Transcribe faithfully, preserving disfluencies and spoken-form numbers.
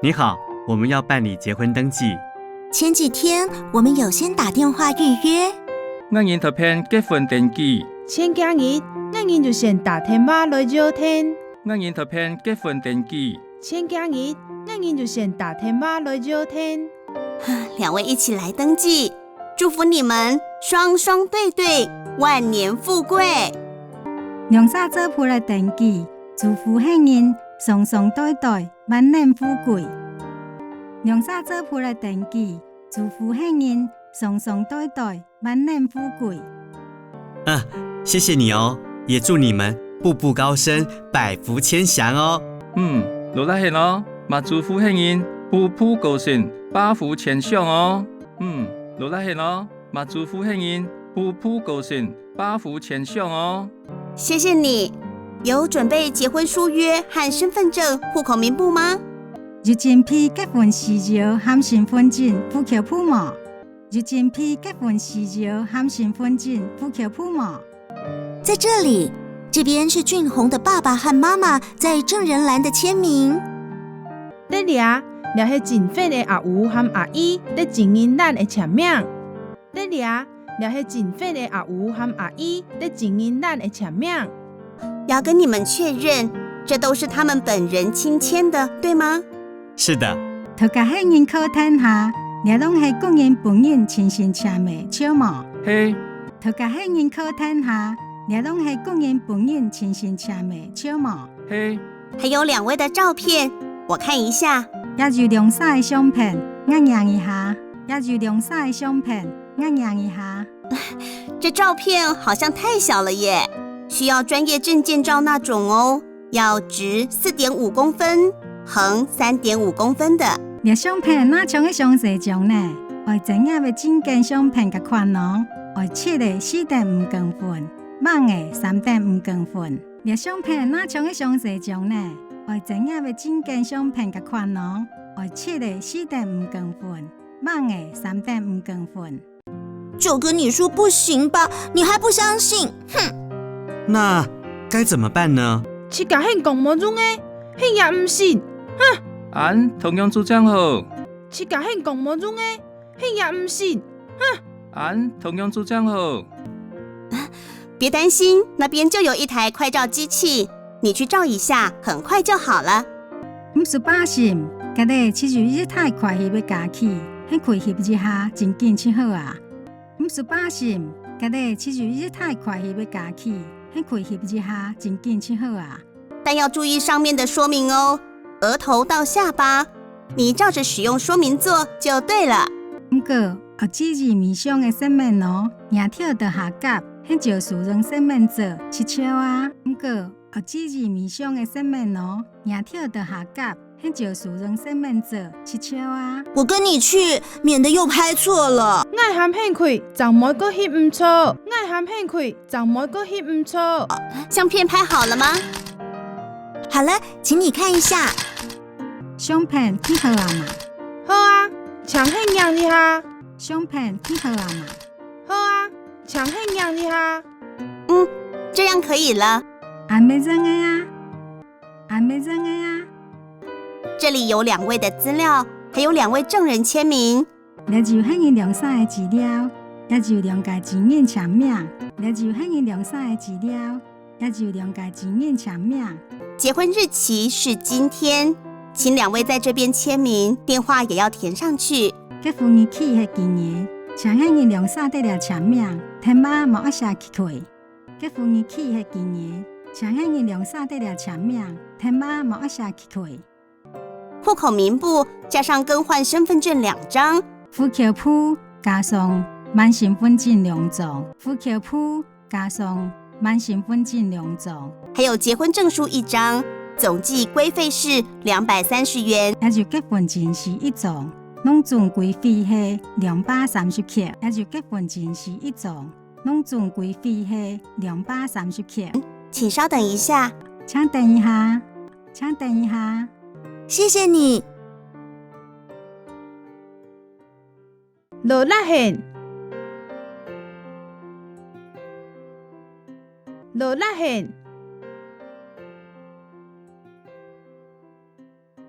你好，我们要办理结婚登记。前几天我们有先打电话预约。𠊎人頭擺結婚登記。前幾日，𠊎人就先打電話來約定。𠊎人頭擺結婚登記。前幾日，𠊎人就先打電話來約定。兩位一起來登記，祝福你们雙双对对，万年富贵。兩儕做伙來登記，祝福你人雙雙对对，萬年富贵。兩儕做伙來登記，祝福你人双双对对，万年富贵。啊，谢谢你哦，也祝你们步步高升，百福千祥哦。嗯，勞力你哦，嘛祝福你人步步高升，百福千祥哦。嗯，勞力你哦，嘛祝福你人步步高升，百福千祥哦。谢谢你。有准备结婚书约和身份证、户口名簿吗？有准备结婚誓约和身份证、户口簿無？有准备结婚誓约和身份证、户口簿無？在这里，这边是俊宏的爸爸和妈妈在证人栏的签名。在這，這係俊宏个阿母和阿姨在證人欄个簽名。在這，這係俊宏个阿母和阿姨在證人欄个簽名。要跟你们确认，这都是他们本人亲签的，对吗？是的。大家你人確定下，這攏係个人本人親身簽个，著無？係。大家你人確定下，這攏係个人本人親身簽个，著無？係。还有两位的照片，我看一下。也有兩儕个相片，𠊎看一下。也有兩儕个相片，𠊎看一下。这照片好像太小了耶，需要专业证件照那种哦，要直四点五公分，横三点五公分的。這相片若像个相細張呢，愛專業个證件相片个款哦，愛直个四點五公分，橫个三點五公分。這相片若像个相細張呢，愛專業个證件相片个款哦，愛直个四點五公分，橫个三點五公分。 就跟你说不行吧，你还不相信，哼！那该怎么办呢？自家你講無用个，你也毋信，哼！恁仰做正好。自家你講無用个，你也毋信，哼！恁仰做正好。别担心，那边就有一台快照机器，你去照一下，很快就好了。毋使擔心，該兜就有一台快翕个機器，你去翕一下，真緊就好啊。 毋使擔心，該兜就有一台快翕个機器，你去翕一下，真緊就好啊。但要注意上面的说明哦，额头到下巴，你照着使用说明做就对了。毋過，愛注意面上个說明哦，額頭到下頷，你照使用說明做就著啊。毋過，愛注意面上个說明哦，額頭到下頷， 你照使用說明做就著啊。我跟你去，免得又拍错了。𠊎和你去，正毋會過翕毋著。𠊎和你去，正毋會過翕毋著。相片拍好了吗？好了，请你看一下。相片翕好啊嘛？好啊，請你看一下。相片翕好啊嘛？好啊，請你看一下。嗯，这样可以了。恁仔正个啊。 恁仔正个啊。这里有两位的资料，还有两位证人签名。這有你人兩儕个資料，也有兩个證人簽名。這有你人兩儕个資料，也有兩个證人簽名。结婚日期是今天，请两位在这边签名，电话也要填上去。結婚日期係今日，請你人兩儕在這簽名，電話嘛愛寫起去。 結婚日期係今日，請你人兩儕在這簽名，電話嘛愛寫起去。户口名簿加上更换身份证两张。户口簿加上換身份证兩張，户口簿加上換身份证兩張。还有结婚证书一张，总计规费是两百三十元。也有结婚证书一张，攏總规费係兩百三十元。也有结婚证书一张， 攏總规费係兩百三十元。请稍等一下。請等一下，請等一下。谢谢你。勞力你，勞力你。